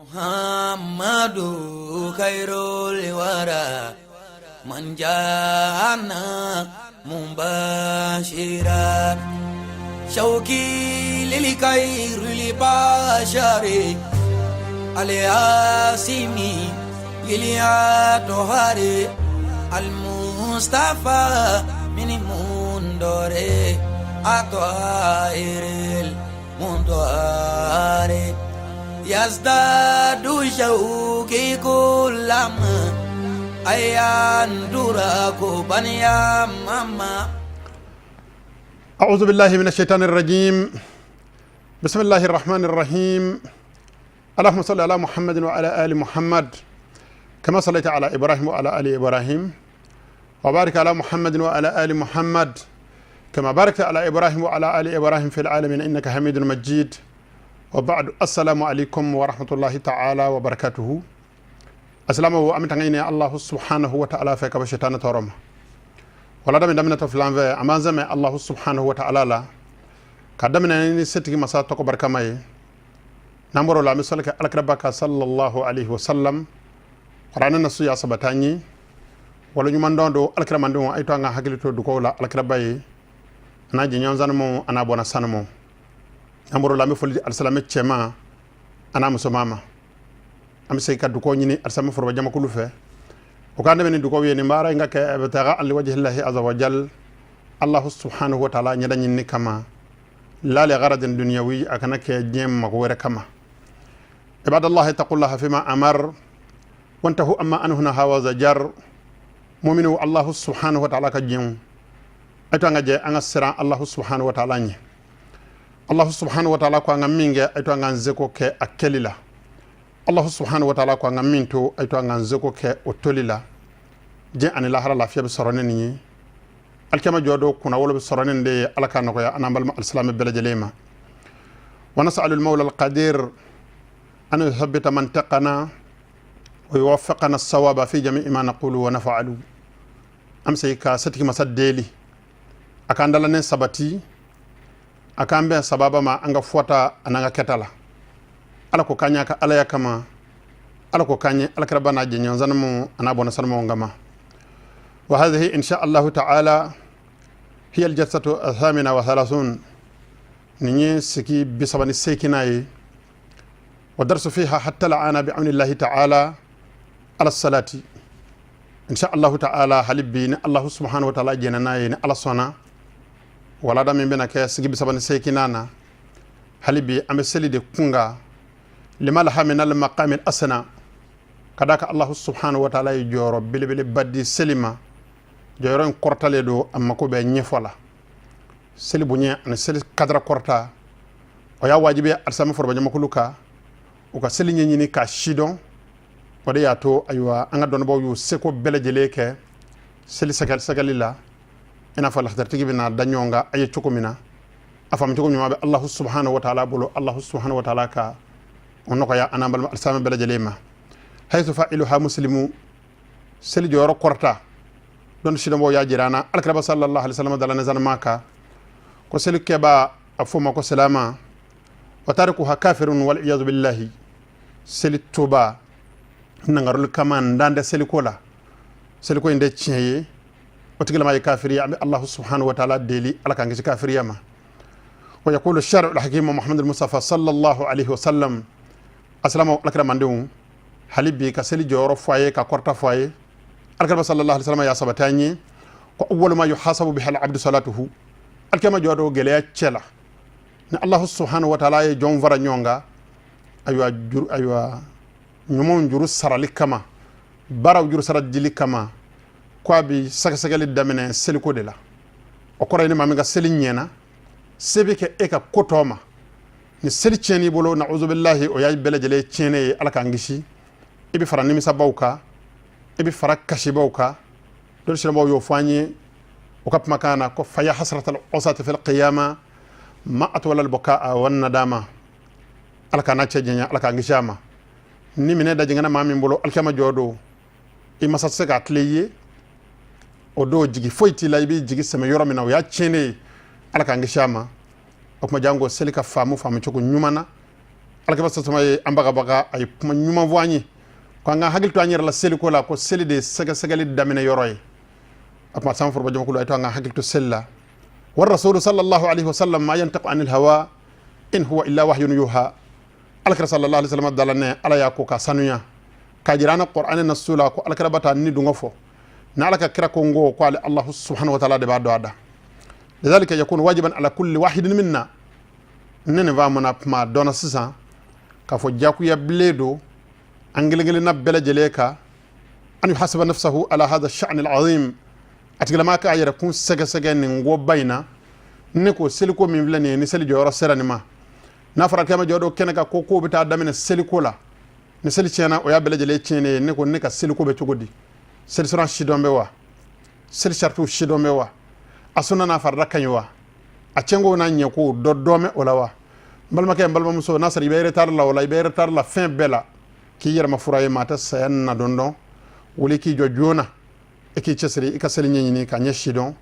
Muhammadu khairul wara man jana mubashira shauki lil khairil bashari al-asimi lil atohari al-mustafa min mundore atoiril mundore yazdadu shauki kullama ayandura baniya mama. أعوذ بالله من الشيطان الرجيم. بسم الله الرحمن الرحيم. اللهم صل على محمد وعلى آل محمد كما صليت على إبراهيم وعلى آل إبراهيم، وبارك على محمد وعلى آل محمد كما باركت على إبراهيم وعلى آل إبراهيم في العالمين إنك حميد مجيد. وبعد، السلام عليكم ورحمة الله تعالى وبركاته. السلام عليكم. الله سبحانه وتعالى fɛ ka bɔ shetana tɔɔrɔ ma. Wala daminɛ daminɛ tɔ filan fɛ, an b'an sɛmɛ Allahu subhanahu wa ta'ala la ka daminɛ ni setigi masa tɔgɔ barikama ye. N'an bɔr'o la, an bɛ sɔli kɛ alakiraba kan sallallahu alaihi wa sallam. Kuranɛ nasu y'a sabati an ye wala ɲuman dɔn don alakiramandenw. A ye to an ka hakili to dugaw la alakiraba ye, a n'a jɛɲɔgɔn sanumaw, a n'a bɔnna sanumaw. N'an bɔr'o la, an bɛ foli di alisilamɛ cɛman a n'a musoman ma. An bɛ segin ka dugaw ɲini alisilamɛ foroba jamakulu fɛ, o k'an dɛmɛ ni dugaw ye nin baara in ka kɛ ibtigaa liwajhillahi azza wa jal, Allahu subhanahu wa ta'ala ɲɛda ɲinini kama, la li gharadin dunyawi, a kana kɛ diɲɛ mago wɛrɛ kama. Ibadallahi, taqullaha fima amar wantahu amma anhu naha wa zajar. Muminu, Allahu subhanahu wa ta'ala ka diɲɛw a to an ka jɛ an ka siran Allahu subhanahu wa ta'ala ɲɛ. Allahu subhanahu wa ta'ala ko an ka min kɛ, a to an k'an seko kɛ a kɛli la. Allahu subhanahu wa ta'ala ko an ka min to, a to an k'an seko kɛ o toli la. Diɲɛ ani lahara lafiya bɛ sɔrɔ ne nin ye, alikiyama jɔ don kunna wolo bɛ sɔrɔ ne nin de ye. Ala ka nɔgɔya an n'an balima alisilamɛ bɛɛ lajɛlen ma. Wa nasalu almawla alqadir an yuthabbita mantaqana wa yuwaffiqana as-sawaba fi jami'i ma naqulu wa naf'alu. An bɛ segin ka setigi masa deli a k'an dalanen sabati, a k'an bɛn sababa ma an ka fɔta an'an ka kɛta la. Ala ko k'an y'a ka alaya kama, ala ko k'an ye alakiraba n'a jɛɲɔgɔn sanumu a n'a bɔnna sanumaw kama. Wa hadhihi insha allahu ta'ala hiya aljalsatu athamina wa thalathun, nin ye sigi 38nan ye. Wa darsu fiha hatta al'ana bi'aunillahi ta'ala ala salati insha allahu ta'ala. Hali bi ni Allahu subhanahu wa ta'ala jɛnna n'a ye, ni Ala sɔnna, walada min bɛna kɛ sigi 38nan na, hali bi an bɛ seli de kunga lima laha min al maqami al asna, ka da ka Allahu subhanahu wa ta'ala ye jɔyɔrɔ belebeleba di seli ma. Jɔyɔrɔ in kɔrɔtalen don, a mako bɛ ɲɛfɔ la. Seli bonya ani seli kadara kɔrɔta, o y'a wajibi alisilamɛ forobajamakulu kan u ka seli ɲɛɲini k'a sidɔn. O de y'a to, ayiwa, an ka dɔnnibaw y'u seko bɛɛ lajɛlen kɛ seli sɛgɛsɛgɛli la, i n'a fɔ lahajaratigi bɛna da ɲɔgɔn kan a ye cogo min na. A faamu cogo ɲuman bɛ Allahu subhanahu wa ta'ala bolo. Allahu subhanahu wa ta'ala ka o nɔgɔya an n'an balima alisilamɛ bɛɛ lajɛlen ma. Haythu fa'iluha muslimu, seli jɔyɔrɔ kɔrɔta dɔnni sidɔnbaw y'a jira an na. Alakiraba sallallahu alaihi wasallam dala nezanama kan ko seli kɛba a fɔ ma ko salama wa tarikuha kafirun wal iyadu billahi. Seli toba nangaroli kama n dan tɛ seliko la, seliko in tɛ tiɲɛ ye, o tigilama ye kafiri ye. An bɛ Allahu subhanahu wa ta'ala deli, Ala k'an kisi kafiriya ma. Wa yaqulu shari'u al-hakim Muhammad al-Mustafa sallallahu alaihi wasallam. Asalama alakira mandenw, hali bi ka seli jɔyɔrɔ fɔ a ye, ka kɔrɔta fɔ a ye, alakira sallallahu alaihi wasallam y'a sabati an ye ko awwalu ma yuhasabu biha al-abdu salatuhu. Alikiyama jɔ don gɛlɛya cɛ la, ni Allahu subhanahu wa ta'ala ye jɔn fara ɲɔgɔn kan, ayiwa, juru, ayiwa, ɲumanw juru sarali kama, baaraw juru sara dili kama, ko a bi sɛgɛsɛgɛli daminɛ seliko de la. O kɔrɔ ye ni maa min ka seli ɲɛna, se bɛ kɛ e ka ko tɔ ma. Ni seli tiɲɛn'i bolo, na'uzubillahi, o y'a bɛɛ lajɛlen tiɲɛnen ye, Ala k'an kisi. I bɛ fara nimisabaw kan, i bɛ fara kasibaw kan. Dɔnni sirabaw y'o fɔ an ye o ka kumakan na ko faya hasratal usati fil qiyama ma atwala al bukaa wan nadama. Ala k'an n'a cɛ janya, Ala k'an kisi a ma. Ni minɛ da jɛngɛnna maa min bolo alikiyama jɔ don, i masa tɛ se k'a tile i ye o don, jigi foyi t'i la, i b'i jigi sɛmɛ yɔrɔ min na, o y'a tiɲɛnen ye, Ala k'an kisi a ma. O kuma jango seli ka faamu faamu cogo ɲuman na. Alakira sasama ye an bagabaga, a ye kuma ɲuman fɔ an ye ko an ka hakili to an yɛrɛ la seliko la, ko seli de ye sɛgɛsɛgɛli daminɛ yɔrɔ ye. A kuma san foroba jamakulu, a ye to an ka hakili to seli la. Wa rasulu sallallahu alaihi wasallam ma yantiqu anil hawa in huwa illa wahyun yuha. Alakira sallallahu alaihi wasallam dalanɛ Ala y'a ko ka sanuya k'a jira an na Qur'an na su la ko alakira ba taa ni dungɔ fɔ ni Ala ka kira ko n ko ale Allahu subhanahu wa ta'ala de b'a dɔn a da. Lidhalika yakunu wajiban ala kulli wahidin minna. Ne nin faamuna kuma dɔnna sisan k'a fɔ jakuya bilen don an kelen kelenna bɛɛ lajɛlen kan an yuhasiba nafsahu ala hadha sha'n al-azim. A tigilama k'a yɛrɛ kun sɛgɛsɛgɛ nin koba in na. Ne ko seliko min filɛ nin ye, ni seli jɔyɔrɔ sera nin ma, n'a fɔra kiyama jɔ don kɛnɛ kan ko kow bɛ taa daminɛ seliko la, ni seli tiɲɛna, o y'a bɛɛ lajɛlen tiɲɛnen ye. Ne ko ne ka seliko bɛ cogo di? Seli suran sidɔn bɛ wa? Seli saritiw sidɔn bɛ wa? A sunna n'a farida ka ɲi wa? A tiɲɛko n'a ɲɛko dɔ dɔn bɛ o la wa? N balimakɛ, n balimamuso, n'a sɔrɔ i bɛ retard la o la, i bɛ retard la fɛn bɛɛ la, k'i yɛrɛ ma fura ye, maa tɛ saya na dɔn dɔn. Wuli k'i jɔ joona, i k'i cɛsiri i ka seli ɲɛɲini ka ɲɛ sidɔn.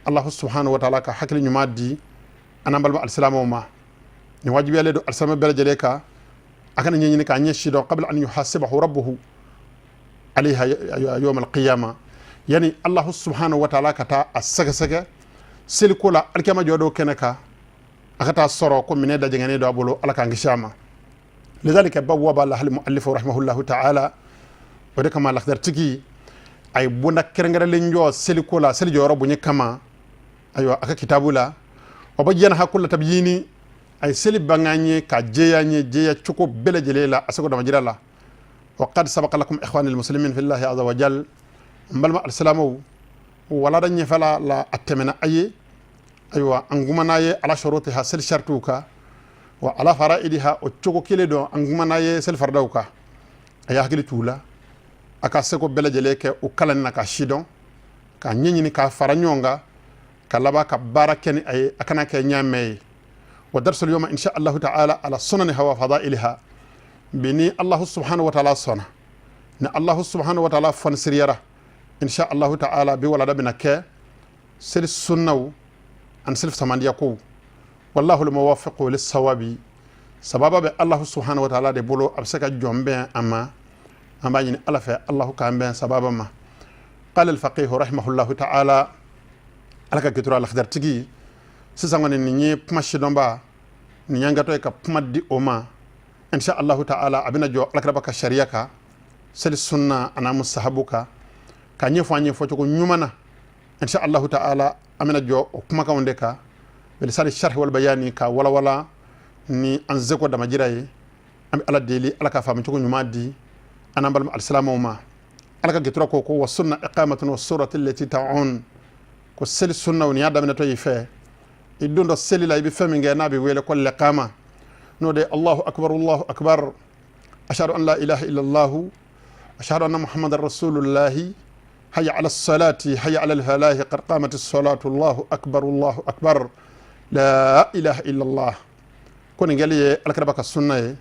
Allahu subhanahu wa ta'ala ka hakili ɲuman di an n'an balima alisilamɛw ma. Nin wajibiyalen don alisilamɛ bɛɛ lajɛlen kan, a kana ɲɛɲini k'a ɲɛ sidɔn qabla an yuhasibahu rabbuhu alayha yawm alqiyama, yani Allahu subhanahu wa ta'ala ka taa a sɛgɛsɛgɛ seliko la alikiyama jɔ don kɛnɛ kan, a ka taa sɔrɔ ko minɛ dajɛngɛnnen don a bolo. Ala k'an kisi a ma. Lidhalika bawwaba lahal muallif rahimahullahu ta'ala. O de kama lakidaritigi a ye bonda kɛrɛnkɛrɛnlen jɔ seliko la, seli jɔyɔrɔ bonya kama. Ayiwa, a ka kitabu la, wa bayyanaha kulla tabyini, a ye seli bange an ye ka jɛya an ye jɛya cogo bɛɛ lajɛlen la, a seko damajira la. Wa qad sabaqa lakum ikhwani almuslimin fillahi azza wa jal. N balima alisilamɛw, walada ɲɛfɛla la, a tɛmɛna a ye. Ayiwa, an kumana ye ala shurutiha, seli saritiw kan, wa ala faraidiha, o cogo kelen don an kumana ye seli faridaw kan. A y'a hakili t'u la, a ka seko bɛɛ lajɛlen kɛ o kalan na ka sidɔn, k'a ɲɛɲini, k'a fara ɲɔgɔn kan, ka laban ka baara kɛ ni a ye, a kana kɛ ɲaamɛ ye. Wa darsul yawma insha allahu ta'ala ala sunaniha wa fadailiha. Bi, ni Allahu subhanahu wa ta'ala sɔnna, ni Allahu subhanahu wa ta'ala fɔnisiriyara, insha allahu ta'ala, bi walada bɛna kɛ seli sunnaw ani seli samandiya kow. Wallahu almuwafiqu lissawabi. Sababa bɛ Allahu subhanahu wa ta'ala de bolo, a bɛ se ka jɔn bɛn a ma. An b'a ɲini Ala fɛ, Allahu k'an bɛn sababa ma. Qala al-faqih rahimahullahu ta'ala, Ala ka kitura lakidaritigi sisan kɔni, nin ye kuma sidɔnba nin y'an gatɔ ye ka kuma di o ma. Insha allahu ta'ala, a bɛna jɔ alakiraba ka sariya kan, seli sunna an'a musahabu kan, ka ɲɛfɔ an ye fɔcogo ɲuman na. Insha allahu ta'ala, an bɛna jɔ o kumakanw de kan bilisani sharhi wal bayani, ka walawala ni an seko damajira ye. An bɛ Ala deli, Ala ka faamu cogo ɲuman di an n'an balima alisilamɛw ma. Ala ka gitura ko wa sunna iqamatun wa surati allati ta'un, ko seli sunnaw, nin y'a daminɛtɔ y'i fɛ i don dɔ seli la, i bɛ fɛn min kɛ n'a bɛ wele ko lɛkama, n'o de ye allahu akbar, allahu akbar, ashhadu an la ilaha illallah, ashhadu anna muhammadan rasulullahi, hayya ala salati, hayya ala alfalahi, qad qamat as-salatu, allahu akbar, allahu akbar, la ilaha illallah. Ko nin kɛli ye alakiraba ka sunna ye,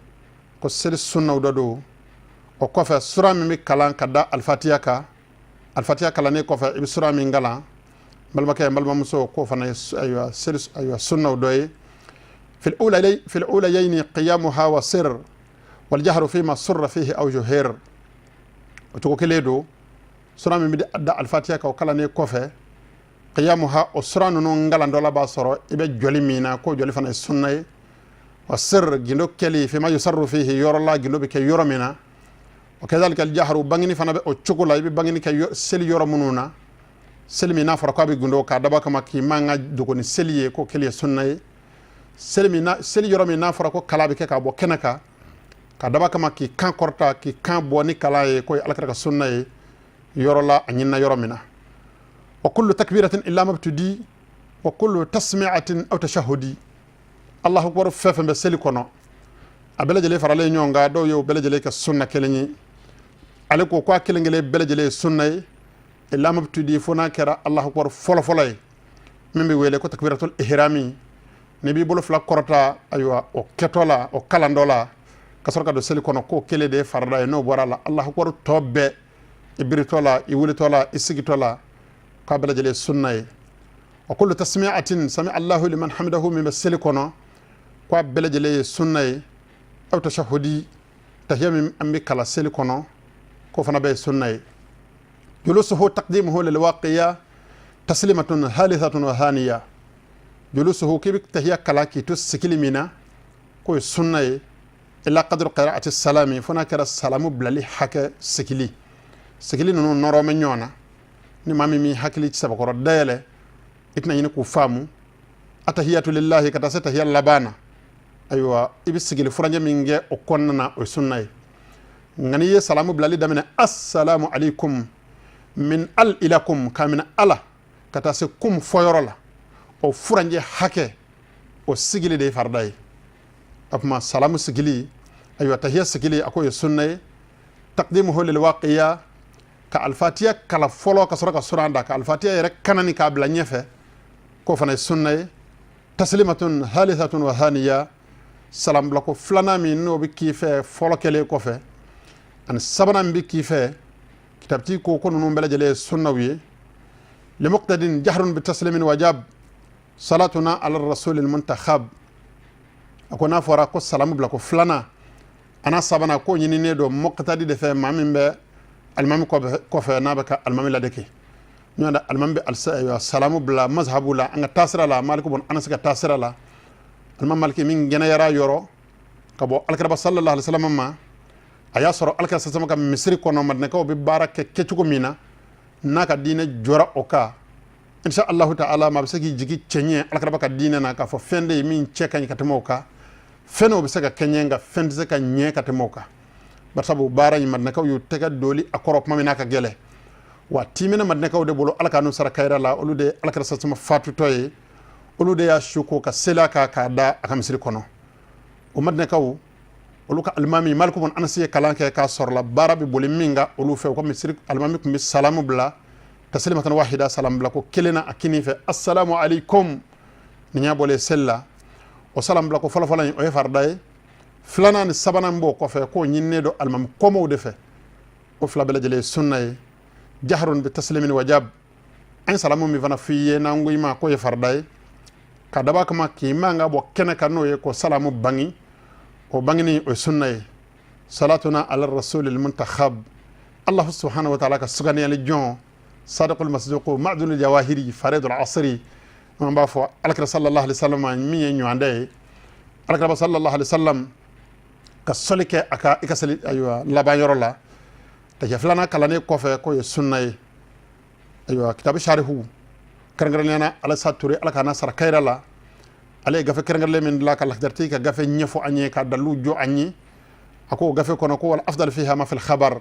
ko seli sunnaw dɔ don. O kɔfɛ, sura min bɛ kalan ka da alifatiya kan, alifatiya kalannen kɔfɛ, i bɛ sura min kalan, n balimakɛ, n balimamuso, k'o fana ye ayiwa seli ayiwa sunnaw dɔ ye. Fil ulayayni qiyamuha wa sir wal jahru fima surra fihi aw juhir. O cogo kelen don, sura min bɛ da alifatiya kan, o kalannen kɔfɛ, qiyamuha, o sura ninnu kalan dɔ la b'a sɔrɔ i bɛ jɔli min na, k'o jɔli fana ye sunna ye. Wa sir, gindo kɛli, fima yusarru fihi, yɔrɔ la gindo bɛ kɛ yɔrɔ min na. Wa kadhalika al-jahru, bangini fana bɛ o cogo la, i bɛ bangini kɛ seli yɔrɔ minnu na, seli min n'a fɔra k'a bɛ gindo k'a dabɔ kama k'i man ka dogo ni seli ye, k'o kɛli ye sunna ye. Seli min na, seli yɔrɔ min n'a fɔra ko kala bɛ kɛ ka bɔ kɛnɛ kan, ka dabɔ kama k'i kan kɔrɔta, k'i kan bɔ ni kala ye, k'o ye alakira ka sunna ye, yɔrɔ la a ɲinina yɔrɔ min na. Wa kullu takbiratin illa mabtudi wa kullu tasmi'atin aw tashahudi. Allahu akbar fɛn fɛn bɛ seli kɔnɔ, a bɛɛ lajɛlen faralen ɲɔgɔn kan, dɔw ye o bɛɛ lajɛlen kɛ sunna kelen ye. Ale ko k'a kelen kelen bɛɛ lajɛlen ye sunna ye, illa mabtudi, fo n'a kɛra Allahu akbar fɔlɔ fɔlɔ ye, min bɛ wele ko takbiratul ihrami. N'i b'i bolo fila kɔrɔta, ayiwa, o kɛtɔ la, o kalan dɔ la ka sɔrɔ ka don seli kɔnɔ, k'o kelen de ye farida ye. N'o bɔra a la, Allahu akbar tɔ bɛɛ, i biritɔ la, i wulitɔ la, i sigitɔ la, k'a bɛɛ lajɛlen ye sunna ye. Wa kullu tasmi'atin, sami Allahu liman hamidahu min bɛ seli kɔnɔ, k'a bɛɛ lajɛlen ye sunna ye. Aw tashahudi, tahiya min an bɛ kala seli kɔnɔ, k'o fana bɛ ye sunna ye. Julusuhu taqdimuhu lilwaqiya taslimatun halithatun wa haniya. Julusuhu, k'i bɛ tahiya kala k'i to sigili min na, k'o ye sunna ye. Ila qadru qira'ati salami, fo n'a kɛra salamu bilali hakɛ sigili. Sigili ninnu nɔrɔ bɛ ɲɔgɔn na. Ni maa min m'i hakili sɛbɛkɔrɔ dayɛlɛ, i tɛna ɲini k'u faamu. Atahiyatu lillahi ka taa se tahiya laban na, ayiwa, i bɛ sigili furancɛ min kɛ o kɔnɔna na, o ye sunna ye. Nka n'i ye salamu bilali daminɛ, assalamu alaikum, min al ilakum, k'a minɛ ala ka taa se kum fɔyɔrɔ la, o furancɛ hakɛ, o sigili de ye farida ye. O tuma salamu sigili, ayiwa, tahiya sigili, a k'o ye sunna ye. Taqdimuhu lilwaqiya, ka alifatiya kala fɔlɔ ka sɔrɔ ka suran da, ka alifatiya yɛrɛ kanani k'a bila ɲɛfɛ, k'o fana ye sunna ye. Taslimatun halithatun wa haniya, salambilako filanan min n'o bɛ k'i fɛ fɔlɔ kɛlen kɔfɛ, ani sabanan min bɛ k'i fɛ, kitabutigi ko ko ninnu bɛɛ lajɛlen ye sunnaw ye. Limuqtadin jahrun bi taslimin wajab salatuna ala rasulil muntakhab. A ko n'a fɔra ko salamu bila ko filanan ana sabanan, k'o ɲininen don muqtadi de fɛ, maa min bɛ alimami kɔfɛ, n'a bɛ ka alimami ladeke. N'o tɛ alimami bɛ salamu bila mazhabu la, an ka taasira la, Maliku bun Anasi ka taasira la, alimami Maliki min gɛnɛyara yɔrɔ ka bɔ alakiraba sallallahu alaihi wasallam ma, a y'a sɔrɔ alakira sallallahu ka misiri kɔnɔ, madinɛkaw bɛ baara kɛ kɛcogo min na, n'a ka diinɛ jɔra o kan, insha Allahu ta'ala, maa bɛ se k'i jigi cɛɲɛ alakiraba ka diinɛ na k'a fɔ fɛn de ye min cɛ ka ɲi ka tɛmɛ o kan. Fɛn o bɛ se ka kɛ ɲɛ, nka fɛn tɛ se ka ɲɛ ka tɛmɛ o kan. Barisabu baara in, madinɛkaw y'u tɛgɛ doli a kɔrɔ tuma min n'a ka gɛlɛn, wa timina madinɛkaw de bolo, Ala k'an sara kayira la, olu de alakira sasama fatutɔ ye, olu de y'a su ko ka seli a kan k'a da a ka misiri kɔnɔ. O madinɛkaw, olu ka alimami Maliku bun Anasi ye kalan kɛ k'a sɔrɔla baara bɛ boli min kan olu fɛ, u ka misiri alimami tun bɛ salamu bila taslimatan wahida, salamu bila ko kelen na a kinin fɛ, assalamu alaikum. Nin y'a bɔlen seli la, o salamu bila ko fɔlɔfɔlɔ in, o ye farida ye. Filanan ni sabanan b'o kɔfɛ, k'o ɲininen don alimami kɔmɔw de fɛ, o fila bɛɛ lajɛlen ye sunna ye. Jaharun bi taslimin wajab, an ye salamu min fana f'i ye n'an ko i ma k'o ye farida ye, ka daba kama k'i man ka bɔ kɛnɛ kan, n'o ye ko salamu bangi, o bangini, o ye sunna ye. Salatuna ala rasulil muntakhab, Allah subhanahu wa ta'ala ka sugandiyali jɔn, sadiqul masduqu ma'dunul jawahiri faridul asri, an b'a fɔ alakira sallallahu alaihi wasallam min ye ɲɔgɔndɛ ye, alakira sallallahu alaihi wasallam ka sɔli kɛ a ka i ka seli, ayiwa, laban yɔrɔ la, tahiya filanan kalannen kɔfɛ, k'o ye sunna ye. Ayiwa, kitabu sarihu, kɛrɛnkɛrɛnnenya na Alasa Ture, Ala k'a n'a sara kayira la, ale ye gafe kɛrɛnkɛrɛnlen min dilan ka lakidariti ka gafe ɲɛfɔ an ye, ka dalilu jɔ an ye. A ko o gafe kɔnɔ ko wal afdal fiha ma fil khabar,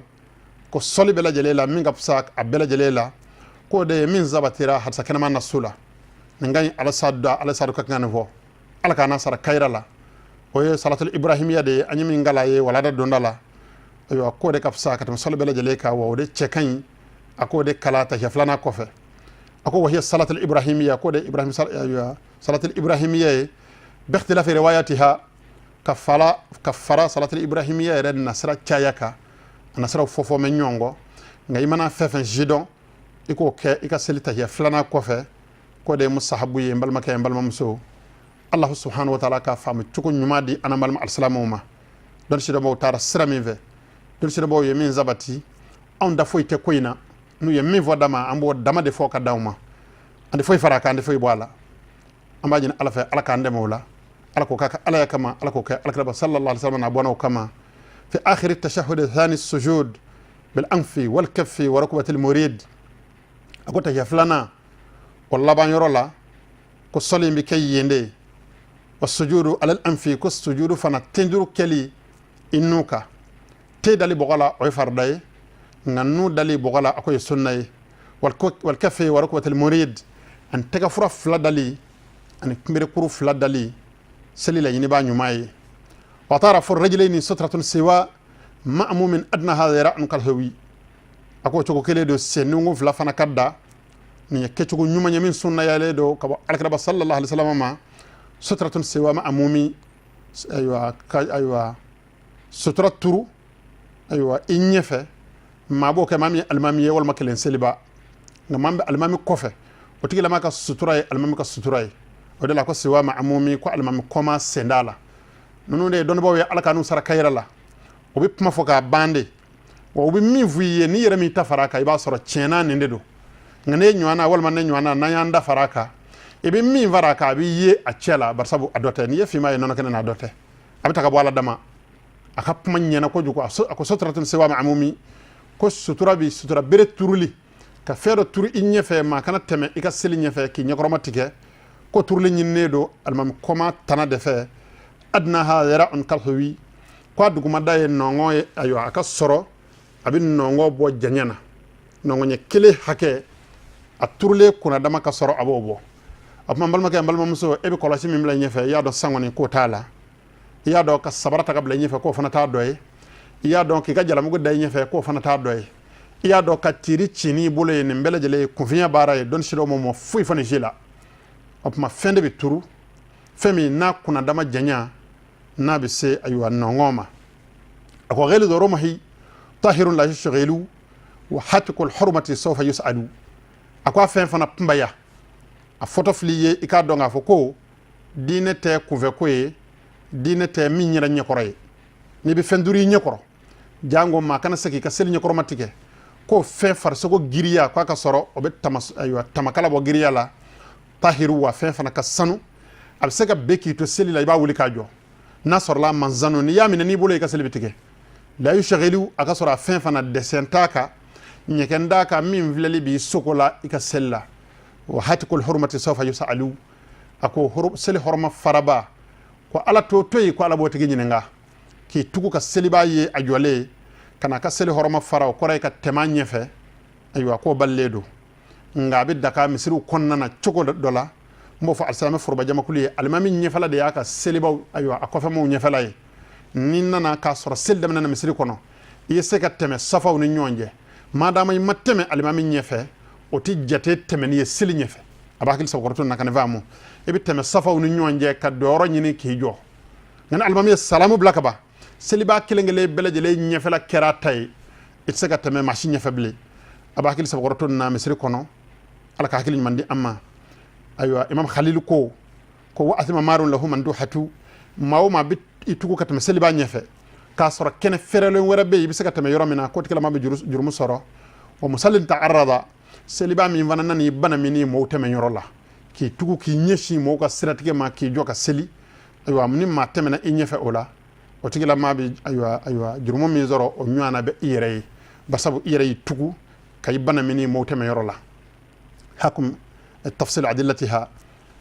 ko sɔli bɛɛ lajɛlen la, min ka fisa a bɛɛ lajɛlen la, k'o de ye min sabatira hadisa kɛnɛma nasu la. Nin ka ɲi Alasa da, Alasa ka kan nin fɔ, Ala k'a n'a sara kayira la, o ye salatul ibrahimiya de ye, an ye min kala ye walada donda la. Ayiwa, k'o de ka fisa ka tɛmɛ sɔli bɛɛ lajɛlen kan, wa o de cɛ ka ɲi. A k'o de kala tahiya filanan kɔfɛ. A ko wahiya salatul ibrahimiya, k'o de ibrahim, ayiwa, salatul ibrahimiya ye, bikhtilafi riwayatiha, ka fara salatul ibrahimiya yɛrɛ nasira caya kan, a nasiraw fɔfɔ mɛ ɲɔgɔn kɔ. Nka i mana fɛn fɛn sidɔn, i k'o kɛ i ka seli tahiya filanan kɔfɛ, k'o de ye musahabu ye. N balimakɛ, n balimamuso, Allahu subhanahu wa ta'ala ka faamu cogo ɲuman di an balima alisilamɛw ma. Dɔnni sidɔnbaw taara sira min fɛ, dɔnni sidɔnbaw ye min sabati, anw da foyi tɛ ko in na. N'u ye min fɔ dama, an b'o dama de fɔ ka d'aw ma, an tɛ foyi fara a kan, an tɛ foyi bɔ a la. An b'a ɲini Ala fɛ, Ala k'an dɛmɛ o la, Ala k'o k'a ka Alaya kama, Ala k'o kɛ alakiraba sallallahu alaihi wasallam n'a bɔnnaw kama. Fi akhiri tashahhud thani sujud bil anfi wal kaffi wa rukbatil murid. A ko tahiya filanan o laban yɔrɔ la, ko sɔli in bɛ kɛ yen de. Wa sujudu alal anfi, ko sujudu fana tenduru kɛli i nu kan, te dali bɔgɔ la, o ye farida ye, nka nu dali bɔgɔ la, a ko ye sunna ye. Wal kaffi wa rukbatil murid, ani tɛgɛfura fila dali ani kunberekuru fila dali, seli laɲini b'a ɲuman ye. Wa tarafu rajulaini sutratun siwa ma'mumin adnaha dhira'un kalhawi. A ko cogo kelen don, sen nunkun fila fana ka da. Nin ye kɛcogo ɲuman ye min sunnayalen don ka bɔ alakiraba sallallahu alaihi wasallam ma. Sutratun siwa ma'mumi, ayiwa, ka, ayiwa, sutura turu, ayiwa, i ɲɛfɛ, maa b'o kɛ maa min ye alimami ye walima kelen seliba. Nka maa min bɛ alimami kɔfɛ, o tigilama ka sutura ye alimami ka sutura ye. O de la ko siwa ma'mumi, ko alimami kɔma sen t'a la. Ninnu de ye dɔnnibaaw ye, Ala ka n'u sara kayira la. O bɛ kuma fɔ k'a ban de, wa u bɛ min f'i ye, n'i yɛrɛ m'i ta fara a kan, i b'a sɔrɔ tiɲɛna nin de don. Nka ne ɲɔgɔnna walima ne ɲɔgɔnna, n'an y'an da fara a kan, i bɛ min fara a kan, a bɛ ye a cɛ la, barisabu a dɔ tɛ. N'i ye finman ye nɔnɔ kɛnɛ na, a dɔ tɛ, a bɛ ta ka bɔ ala dama. A ka kuma ɲɛna kojugu. A ko suturatun siwa ma'mumi, ko sutura bi sutura bere turuli, ka fɛn dɔ turu i ɲɛfɛ, maa kana tɛmɛ i ka seli ɲɛfɛ k'i ɲɛkɔrɔma tigɛ, ko turuli ɲininen don alimami kɔma tana de fɛ. Adnaha zira'un kalhuwi, ko a dugumada ye nɔngɔn ye. Ayiwa, a ka sɔrɔ a bɛ nɔngɔn bɔ janya na, nɔngɔn ɲɛ kelen hakɛ, a turulen kunnadama ka sɔrɔ a b'o bɔ. A tuma, n balimakɛ, n balimamuso, e bɛ kɔlɔsi min bila ɲɛfɛ, i y'a dɔn san kɔni k'o t'a la. I y'a dɔn ka sabara ta ka bila i ɲɛfɛ, k'o fana t'a dɔ ye. I y'a dɔn k'i ka jalamugu da i ɲɛfɛ, k'o fana t'a dɔ ye. I y'a dɔn ka tiiri ci n'i bolo ye, nin bɛɛ lajɛlen ye kunfinya baara ye. Dɔnni sidɔn ma foyi fɔ nin si la. O tuma, fɛn de bɛ turu, fɛn min n'a kunnadama janya n'a bɛ se, ayiwa, nɔngɔn ma. A ko ghalizu rumhi tahirun la yushghilu wa hatikul hurmati sawfa yus'alu. A ko a fɛn fana kunbaya, a fɔtɔ fili ye, i k'a dɔn k'a fɔ ko diinɛ tɛ kunfɛko ye, diinɛ tɛ min yɛrɛ ɲɛkɔrɔ ye. N'i bɛ fɛn duuru i ɲɛkɔrɔ, jango maa kana se k'i ka seli ɲɛkɔrɔma tigɛ, k'o fɛn farisogo giriya, k'a ka sɔrɔ o bɛ tama, ayiwa, tamakala bɔ giriya la. Tahiru, wa fɛn fana ka sanu, a bɛ se ka bɛn k'i to seli la, i b'a wuli k'a jɔ. N'a sɔrɔla a man sanu, n'i y'a minɛ n'i bolo, i ka seli bɛ tigɛ. La yushghilu, a ka sɔrɔ a fɛn fana dɛsɛn t'a kan, ɲɛkɛn t'a kan min filɛli b'i sogo la i ka seli la. Wa hatikul hurmati sawfa yusalu, a ko seli hɔrɔma faraba, ko Ala t'o to yen, ko Ala b'o tigi ɲininka. K'i tugu ka selibaa ye a jɔlen ka n'a ka seli hɔrɔma fara, o kɔrɔ ye ka tɛmɛ a ɲɛfɛ. Ayiwa, k'o balilen don, nka a bɛ daga misiriw kɔnɔna na cogo dɔ la. N b'o fɔ alisilamɛ foroba jamakulu ye, alimami ɲɛfɛla de y'a ka selibaw, ayiwa, a kɔfɛmaw ɲɛfɛla ye. N'i nana k'a sɔrɔ seli daminɛna misiri kɔnɔ, i ye se ka tɛmɛ safaw ni ɲɔgɔn cɛ, madama i ma tɛmɛ alimami ɲɛfɛ, o tɛ jate tɛmɛni ye seli ɲɛfɛ. A b'a hakili sabakɔrɔtɔ na ka nin faamu. I bɛ tɛmɛ safaw ni ɲɔgɔn cɛ ka dɔyɔrɔ ɲini k'i jɔ, nka ni alimami ye salamu bila ka ban, selibaa kelen kelen bɛɛ lajɛlen ɲɛfɛla kɛra ta ye, i tɛ se ka tɛmɛ maa si ɲɛfɛ bilen. A b'a hakili sabakɔrɔtɔ na misiri kɔnɔ. Ala ka hakili ɲuman di an ma. Ayiwa, Imam Khalil ko wa athima marun lahu manduhatu, maa o maa bɛ i tugu ka tɛmɛ selibaa ɲɛfɛ k'a sɔrɔ kɛnɛ fɛrɛlen wɛrɛ bɛ yen, i bɛ se ka tɛmɛ yɔrɔ min na, k'o tigilama bɛ jurumu sɔrɔ. Wa musallin ta'arrada, selibaa min fana nan'i bana min ni mɔgɔw tɛmɛ yɔrɔ la, k'i tugu k'i ɲɛsin mɔgɔw ka siratigɛ ma, k'i jɔ ka seli, ayiwa, ni maa tɛmɛna i ɲɛfɛ o la, o tigilama bɛ, ayiwa, jurumu min sɔrɔ, o ɲɔgɔnna bɛ i yɛrɛ ye, basabu i yɛrɛ y'i tugu ka i bana min ni mɔgɔw tɛmɛ yɔrɔ la. Hakum tafsil adillatiha,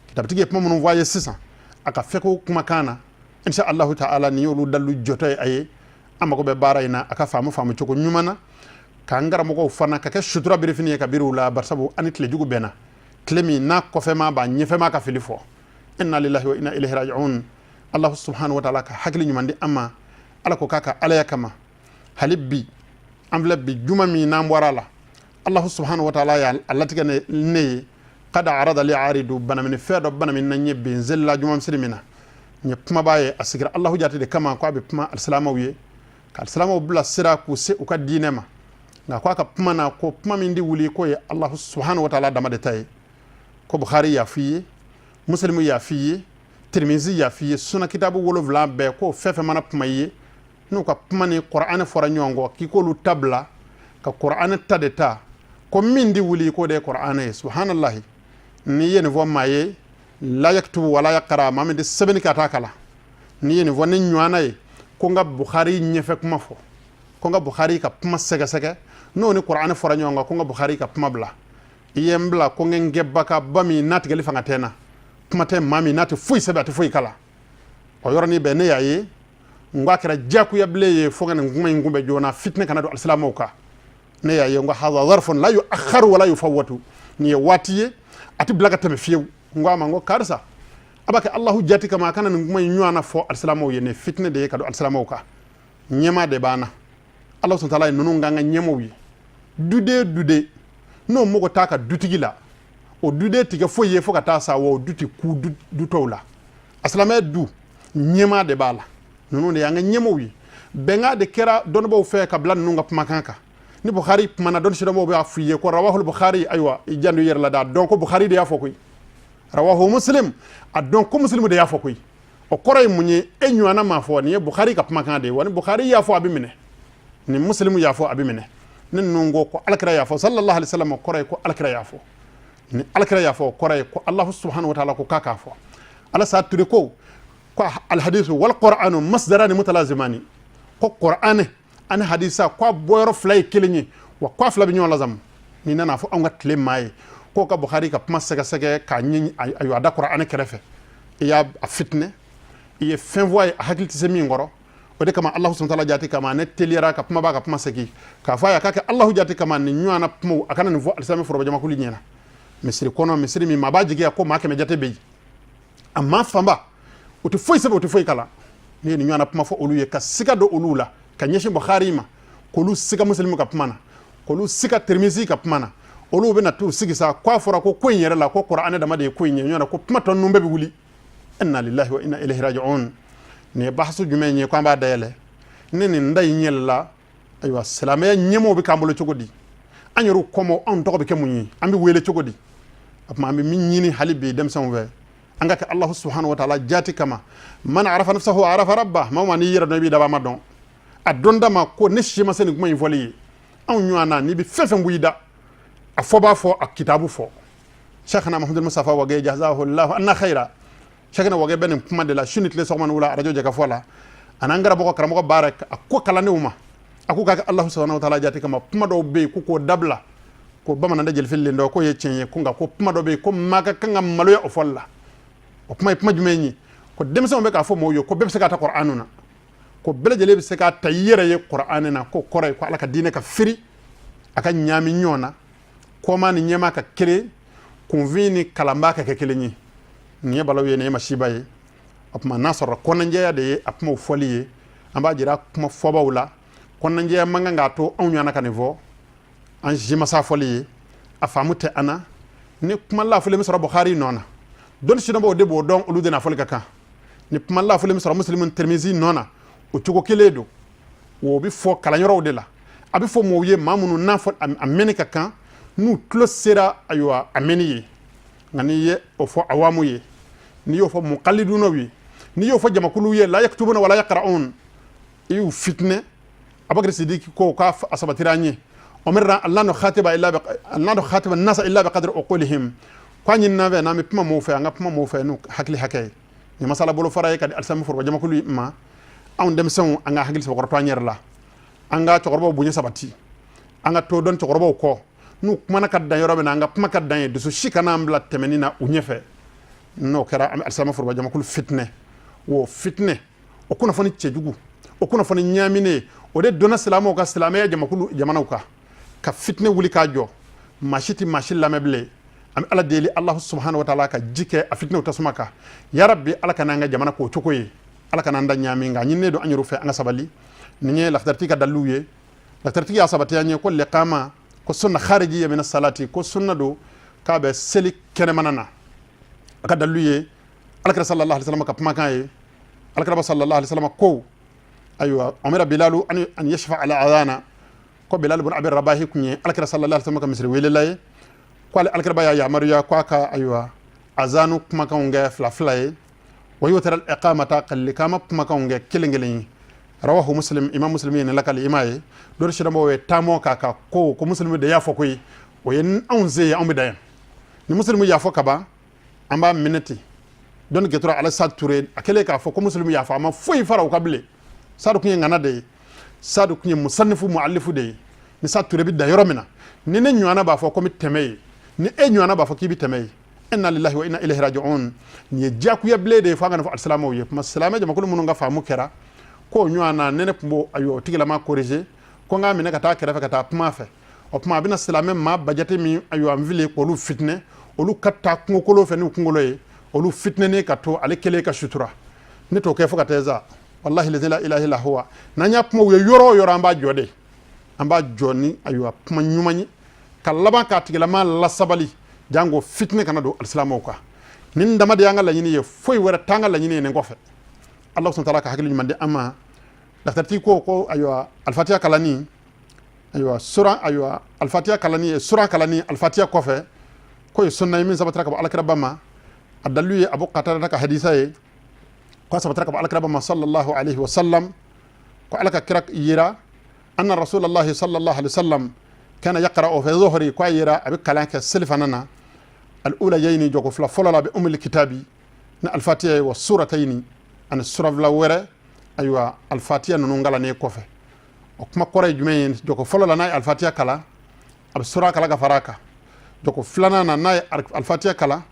kitabutigi ye kuma minnu fɔ a ye sisan a ka fɛko kumakan na, insha Allahu ta'ala, nin y'olu dalilu jɔtɔ ye. A ye an mago bɛ baara in na, a ka faamu faamu cogo ɲuman na, k'an karamɔgɔw fana ka kɛ sutura birifini ye ka biri u la, barisabu an ni tile jugu bɛnna, tile min n'a kɔfɛma b'a ɲɛfɛma ka fili fɔ. Inna lillahi wa inna ilayhi raji'un. Allah subhanahu wa ta'ala ka hakili ɲuman di an ma. Ala ko k'a ka alaya kama, hali bi an filɛ bi juma min n'an bɔra a la, Allah subhanahu wa ta'ala y'a latigɛ ne ye kada arada li aridu banamini fɛn dɔ banamini na n ye bi n selila juma misiri min na, n ye kumaba ye. A sigira Allahu jate de kama ko a bɛ kuma alisilamɛw ye, ka alisilamɛw bila sira k'u se u ka diinɛ ma. Nka ko a ka kuma na, ko kuma min di wuli, k'o ye Allahu subhanahu wa ta'ala dama de ta ye. Ko Bukhari y'a f'i ye, Muslimu y'a f'i ye, Tirimizi y'a f'i ye, suna kitabu 7 bɛɛ, k'o fɛn fɛn mana kuma i ye, n'u ka kuma ni Kuranɛ fɔra ɲɔgɔn kɔ, k'i k'olu ta bila ka Kuranɛ ta de ta, ko min di wuli, k'o de ye Kuranɛ ye. Subhanallahi, n'i ye nin fɔ maa ye, la yaktubu wala yaqra, maa min tɛ sɛbɛnni kɛ, a t'a kalan, n'i ye nin fɔ ne ɲɔgɔnna ye, ko n ka Bukhari ɲɛfɛ kuma fɔ, ko n ka Bukhari ka kuma sɛgɛsɛgɛ, n'o ni Kuranɛ fɔra ɲɔgɔn kan, ko n ka Bukhari ka kuma bila, i ye n bila ko n kɛ baka ba min n'a tigɛli fanga tɛ n na, kuma tɛ maa min n'a tɛ foyi sɛbɛn, a tɛ foyi kalan. O yɔrɔnin bɛɛ ne y'a ye n ko a kɛra diyagoya bilen ye fo ka nin kuma in kunbɛ joona, fitinɛ kana don alisilamɛw kan. Ne y'a ye n ko haza zarfun la yuakharu wala yufawwatu, nin ye waati ye a tɛ bila ka tɛmɛ fiyewu. N ko a ma, n ko karisa, a b'a kɛ Allahu jati kama, a kana nin kuma in ɲɔgɔn na fɔ alisilamɛw ye, nin fitinɛ de ye ka don alisilamɛw kan. Ɲɛmaa de b'an na, Ala subhanahu wa ta'ala ye ninnu k'an ka ɲɛmaaw ye. Duden duden n'o mago t'a ka dutigi la, o duden tɛ kɛ foyi ye fo ka taa sa, wa o du tɛ ku du tɔw la. A silamɛ du ɲɛmaa de b'a la, ninnu de y'an ka ɲɛmaaw ye. Bɛnkan de kɛra dɔnnibaaw fɛ ka bila ninnu ka kumakan kan. Ni Bukhari kumana, dɔnni sidɔnbaw b'a f'i ye ko rawahul Bukhari. Ayiwa, i janto i yɛrɛ la dɛ, a dɔn ko Bukhari de y'a fɔ koyi. Rawahu Muslim, a dɔn ko Muslim de y'a fɔ koyi. O kɔrɔ ye mun ye? E ɲɔgɔnna m'a fɔ. Nin ye Bukhari ka kumakan de ye. Wa ni Bukhari y'a fɔ, a bɛ minɛ. Ni Muslimu y'a fɔ, a bɛ minɛ. Ni ninnu ko ko alakira y'a fɔ sallallahu alaihi wasallam, o kɔrɔ ye ko alakira y'a fɔ. Ni alakira y'a fɔ, o kɔrɔ ye ko Allahu subhanahu wa ta'ala ko k'a k'a fɔ. Ala sa ture ko alhadisu wal qur'anu masdarani mutalazimani, ko qur'ane ani hadisa, ko a bɔyɔrɔ fila ye kelen ye, wa ko a fila bɛ ɲɔgɔn lazamu. Ni nana fɔ anw ka tile maa ye k'o ka Bukhari ka kuma sɛgɛsɛgɛ k'a ɲɛ, ayiwa, a da qur'ane kɛrɛfɛ, i y'a fitinɛ, i ye fɛn fɔ a ye a hakili tɛ se min kɔrɔ. O de kama, Alahu subhanahu wa ta'ala jati kama, ne teliyara ka kuma b'a ka kuma segin k'a fɔ a ye k'a kɛ Alahu jati kama. Nin ɲɔgɔnna kumaw, a kana nin fɔ alisilamɛ foroba jamakulu ɲɛna misiri kɔnɔ, misiri min maa b'a jigiya ko maa 100 jate bɛ yen, a maa fanba u tɛ foyi sɛbɛn, u tɛ foyi kalan. N'i ye nin ɲɔgɔnna kuma fɔ olu ye, ka siga don olu la ka ɲɛsin Bukhari ma, k'olu siga Muslimu ka kuma na, k'olu siga Tirmisi ka kuma na, olu bɛna t'u sigi sa k'a fɔra ko in yɛrɛ la, ko Kuranɛ dama de ye ko in ye ɲɔgɔn na, ko kuma tɔ ninnu bɛɛ bɛ wuli. Inna lillahi wa inna ilayhi raji'un. Nin ye bahasu jumɛn ye ko an b'a dayɛlɛ? Ni nin da in yɛlɛla, ayiwa, silamɛya ɲɛmɔgɔw bɛ k'an bolo cogo di? An yɛrɛw kɔmɔ, anw tɔgɔ bɛ kɛ mun ye? An bɛ wele cogo di? O tuma, an bɛ min ɲini hali bi denmisɛnw fɛ, an ka kɛ Allahu subhanahu wa ta'ala jati kama. Man arafa nafsahu arafa rabba. Maa o maa n'i yɛrɛ dɔn, i b'i dabaa ma dɔn. A dɔn da ma ko ne si ma se nin kuma in fɔli ye. Anw ɲɔgɔn na, n'i bɛ fɛn fɛn bɔ i da, a fɔ b'a fɔ, a kitabu fɔ. Cheikhna Mahamadul Mustafa Wage, jazahu Allahu anna khaira. Cheikhna Wage bɛ nin kuma de la su ni tile, sɔgɔma ni wula, arajo jɛ ka fɔ la, a n'an karamɔgɔ, karamɔgɔ baara a ko kalandenw ma, a ko k'a kɛ Allahu subhanahu wa ta'ala jati kama. Kuma dɔw bɛ yen ko k'o dabila, ko bamanan tɛ jelifililen dɔn, k'o ye tiɲɛ ye, ko nka ko kuma dɔ bɛ yen ko maa ka kan ka maloya o fɔli la. O kuma ye kuma jumɛn ye? Ko denmisɛnw bɛ k'a fɔ mɔgɔw ye ko bɛɛ bɛ se ka ta Kur'anu na, ko bɛɛ lajɛlen bɛ se k'a ta i yɛrɛ ye Kur'an na. Ko kɔrɔ ye ko Ala ka diinɛ ka firi, a ka ɲaami ɲɔgɔn na, kɔma ni ɲɛma ka kelen, kunfin ni kalanbaa ka kɛ kelen ye. Nin ye balawu ye, nin ye masiba ye. O tuma, n'a sɔrɔ kɔnɔnjɛya de ye a kumaw fɔli ye, an b'a jira kuma fɔbaw la, kɔnɔnjɛya man kan k'a to anw ɲɔgɔnna ka nin fɔ. An si ma s'a fɔli ye, a faamu tɛ an na. Ni kuma lafuli min sɔrɔ Bukhari nɔ na, dɔnni sidɔnbaw de b'o dɔn, olu de n'a fɔli ka kan. Ni kuma lafuli min sɔrɔ Muslimu, Tirmisi nɔ na, o cogo kelen don. O bɛ fɔ kalanyɔrɔw de la, a bɛ fɔ mɔgɔw ye, maa minnu n'a fɔ a mɛnni ka kan, n'u tulo sera, ayiwa, a mɛnni ye. Nka n'i ye o fɔ awamu ye, n'i y'o fɔ muqallidunaw ye, n'i y'o fɔ jamakulu ye, la yaktubuna wala yaqra'un, i y'u fitinɛ. Abubakar Sidiki ko k'a sabatira an ye, umirna an la nukhatiba illa an la nukhatiba nasa illa bi qadri uqulihim, ko an ɲinina fɛ n'an bɛ kuma mɔgɔw fɛ, an ka kuma mɔgɔw fɛ n'u hakili hakɛ ye. Nin masala bolo fara ye ka di alisilamɛ foroba jamakulu ma. Anw denmisɛnw, an ka hakili sɛbɛkɔrɔ to an yɛrɛ la, an ka cɛkɔrɔbaw bonya sabati, an ka to dɔn cɛkɔrɔbaw kɔ. N'u kumana ka dan yɔrɔ min na, an ka kuma ka dan ye. Dusu si kana an bila tɛmɛni na u ɲɛfɛ. N'o kɛra, an bɛ alisilamɛ foroba jamakulu fitinɛ. O fitinɛ, o kunnafoni cɛjugu, o kunnafoni ɲaaminen, o de donna silamɛw ka silamɛya jamakulu jamanaw kan ka fitinɛ wuli k'a jɔ. Maa si tɛ maa si lamɛn bilen. An bɛ Ala deli, Alahu subahana wa taala ka ji kɛ a fitinɛw tasuma kan. Yarabi, Ala kana an ka jamana k'o cogo ye, Ala kana an da ɲaami. Nka ɲininen don an yɛrɛ fɛ, an ka sabali. Nin ye lakhdaritigi ka daliluw ye. Lakhdaritigi y'a sabati an ye ko liqama ko sunna kharijiyya mina salati, ko sunna don k'a bɛ seli kɛnɛmana na. A ka dalilu ye alakira sallallahu alaihi wasallam ka kumakan ye. Alakira sallallahu alaihi wasallam ko, ayiwa, umira Bilalu an yashfa al adhana, ko Bilal ibn Abi Rabahi kun ye alakira sallallahu alaihi wasallam ka misiri welela ye, ko ale alakira y'a yamaruya ko a ka, ayiwa, azanu kumakanw kɛ fila fila ye, wa yutira al iqamata, ka likama kumakanw kɛ kelen kelen ye. Rawahu Muslim, imam Muslim ye nin lakali. I m'a ye, dɔnni sidɔnbaw ye taamɔ k'a ka ko Muslim de y'a fɔ koyi. O ye anw se ye, anw bɛ da yan. Ni Muslim y'a fɔ kaban, an b'a minɛ ten. Dɔnni gɛtɔrɔ Alasa Ture, a kɛlen k'a fɔ ko Muslim y'a fɔ, a ma foyi fara o ka bilen. Sadu kun ye ŋana de ye, Sadu kun ye musannifu muallifu de ye. Ni Sa Ture bɛ da yɔrɔ min na, ni ne ɲɔgɔnna b'a fɔ ko n bɛ tɛmɛ ye, ni e ɲɔgɔnna b'a fɔ k'i bɛ tɛmɛ ye, inna lillahi wa inna ilayhi raji'un. Nin ye diyagoya bilen de ye fo an ka nin fɔ alisilamɛw ye. Kuma silamɛ jamakulu minnu ka faamu kɛra k'o ɲɔgɔn na, ne tun b'o, ayiwa, o tigilama corriger ko n k'a minɛ ka taa kɛrɛfɛ ka taa kuma fɛ. O tuma, a bɛna silamɛ maa bajate min, ayiwa, n fili k'olu fitinɛ, olu ka taa kungokolo fɛ n'u kunkolo ye, olu fitinɛnen ka to ale kelen ka sutura. Ne t'o kɛ fo ka taa sa. Wallahi la ilaha illa huwa. N'an y'a kuma u ye yɔrɔ o yɔrɔ, an b'a jɔ de, an b'a jɔ ni, ayiwa, kuma ɲuman ye, ka laban k'a tigilama lasabali, jango fitinɛ kana don alisilamɛw kan. Nin dama de y'an ka laɲini ye, foyi wɛrɛ t'an ka laɲini ye nin kɔfɛ. Ala subhanahu wa ta'ala ka hakili ɲuman di an ma. Lakhdaritigi ko ayiwa, alifatiya kalanni, ayiwa, sura, ayiwa, alifatiya kalanni, sura kalanni alifatiya kɔfɛ, k'o ye sunna ye min sabatira ka bɔ alakiraba ma. A dalilu ye Abu Qatada ka hadisa ye. Ko a sabatira ka bɔ Alakira ma sallallahu alaihi wasallam, ko Ala ka kira yira, anna Rasulallahi sallallahu alaihi wasallam kana yaqra'u fi dhuhri, ko a yira a bɛ kalan kɛ selifana na, al-ulayayni, jɔko fila fɔlɔ la, bi umil kitabi, ni Alfatiya ye, wa suratayni, ani sura fila wɛrɛ. Ayiwa, Alfatiya ninnu kalannen kɔfɛ, o kuma kɔrɔ ye jumɛn ye? Jɔko fɔlɔ la, n'a ye Alfatiya kalan, a bɛ sura kala ka fara a kan. Jɔko filanan na, n'a ye Alfatiya kalan,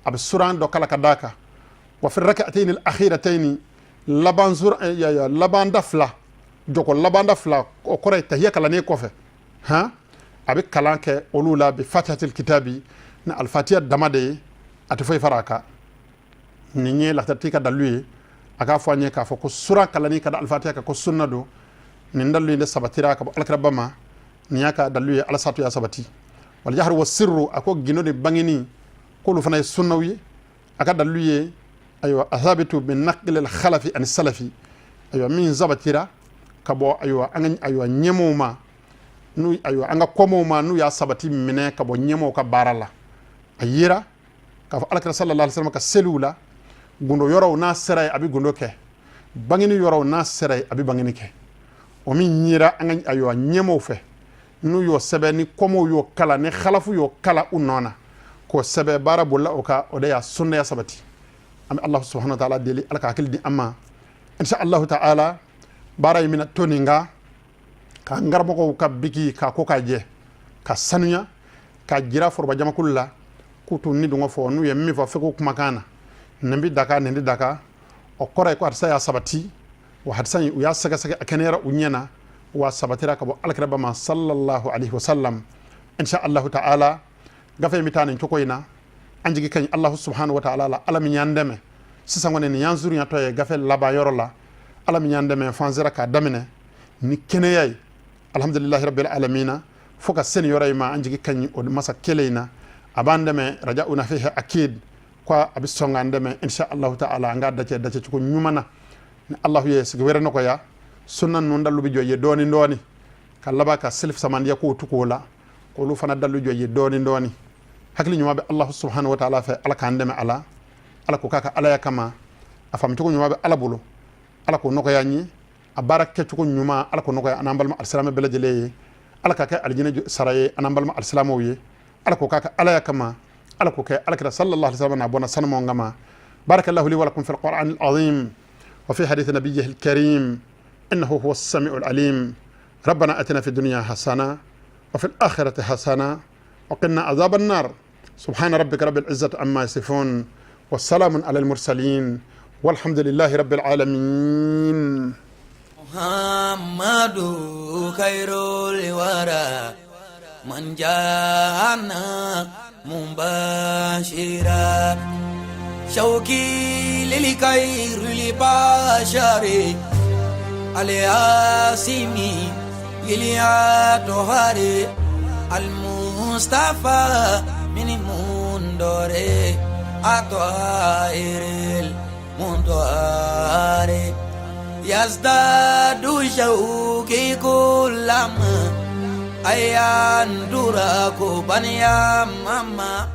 a bɛ sura dɔ kala ka d'a kan. Wa fi rak'atayn al-akhiratayn, laban sura, laban da fila, jɔko laban da fila, o kɔrɔ ye tahiya kalannen kɔfɛ, han, a bɛ kalan kɛ olu la bi fatihatil kitabi, ni Alfatiya dama de ye, a tɛ foyi fara a kan. Nin ye latariti ka dalu ye. A k'a fɔ an ye k'a fɔ ko sura kalanni ka da Alfatiya kan, ko sunna don. Nin dalu in de sabatira ka bɔ Alakiraba ma. Nin y'a ka dalu ye, Ala satu y'a sabati. Wal jahru wa sirru, a ko gindo ni bangeni, k'olu fana ye sunnaw ye. A ka dalu ye, ayiwa, athabitu bin naqli al khalafi ani salafi, ayiwa, min sabatira ka bɔ, ayiwa, an ka, ayiwa, ɲɛmɔgɔw ma, n'u, ayiwa, an ka kɔmɔw ma, n'u y'a sabati minɛ ka bɔ ɲɛmɔgɔw ka baara la. A yera k'a fɔ Alakira sallallahu alaihi wasallam ka seliw la, gundo yɔrɔw n'a sera ye, a bɛ gundo kɛ, bangeni yɔrɔw n'a sera ye, a bɛ bangeni kɛ. O min yera an ka, ayiwa, ɲɛmɔgɔw fɛ, n'u y'o sɛbɛn, ni kɔmɔw y'o kala, ni khalafu y'o kala u nɔ na k'o sɛbɛn, baara bolila o kan, o de y'a sunnaya sabati. An bɛ Allah subhanahu wa ta'ala deli, Ala ka hakili di an ma. Insha Allah ta'ala, baara in bɛna to nin kan, k'an karamɔgɔw ka biki k'a ko k'a jɛ, ka sanuya, k'a jira foroba jamakulu la k'u t'u ni dɔngɔ fɔ. N'u ye min fɔ fɛko kumakan na, nin bɛ daka, nin tɛ daka, o kɔrɔ ye ko hadisa y'a sabati. Wa hadisa in, u y'a sɛgɛsɛgɛ, a kɛnɛyara u ɲɛ na, wa sabatira ka bɔ Alakiraba ma sallallahu alaihi wasallam. Insha Allah ta'ala, gafe in bɛ taa nin cogo in na. An jigi ka ɲi Allah subhanahu wa ta'ala la, Ala min y'an dɛmɛ sisan kɔni. Nin y'an surunyatɔ ye gafe laban yɔrɔ la. Ala min y'an dɛmɛ f'an sera k'a daminɛ ni kɛnɛya ye, alhamdulillahi rabbil alamina, fo ka se nin yɔrɔ in ma, an jigi ka ɲi o masa kelen in na. A b'an dɛmɛ, raja'una fihi akid, ko a bɛ sɔn k'an dɛmɛ insha Allah ta'ala, an k'a dacɛ dacɛ cogo ɲuman na. Ni Allah ye sigi wɛrɛ nɔgɔya, sunna ninnu dalu bɛ jɔ ye dɔɔni dɔɔni, ka laban ka selif samandiya k'o tugu o la, k'olu fana dalu jɔ ye dɔɔni dɔɔni. Hakili ɲuman bɛ Allah subhanahu wa ta'ala fɛ, Ala k'an dɛmɛ a la. Ala ko k'a ka Alaya kama, a faamucogo ɲuman bɛ Ala bolo, Ala k'o nɔgɔya an ye. A baara kɛcogo ɲuman, Ala k'o nɔgɔya an n'an balima alisilamɛ bɛɛ lajɛlen ye. Ala ka kɛ alijinɛ sara ye an n'an balima alisilamɛw ye. Ala k'o k'a ka Alaya kama, Ala k'o kɛ Alakira sallallahu alaihi wasallam n'a bɔnna sanumaw kama. Barakallahu li wa lakum fil qur'an al-azim wa fi hadith nabiyyihi al-karim, innahu huwa as-sami'u al-alim. ربنا اتنا في الدنيا حسنه وفي الاخره حسنه وقنا عذاب النار. سبحان ربك رب العزه عما يصفون، والسلام على المرسلين، والحمد لله رب العالمين. محمد خير الورى من جاءنا مبشرا، شوقي للخير البشر الياسمي الأطهار المصطفى من منذر الطاهر المطهر. يزداد شوقي كلما أيان دراكو بنيا ماما.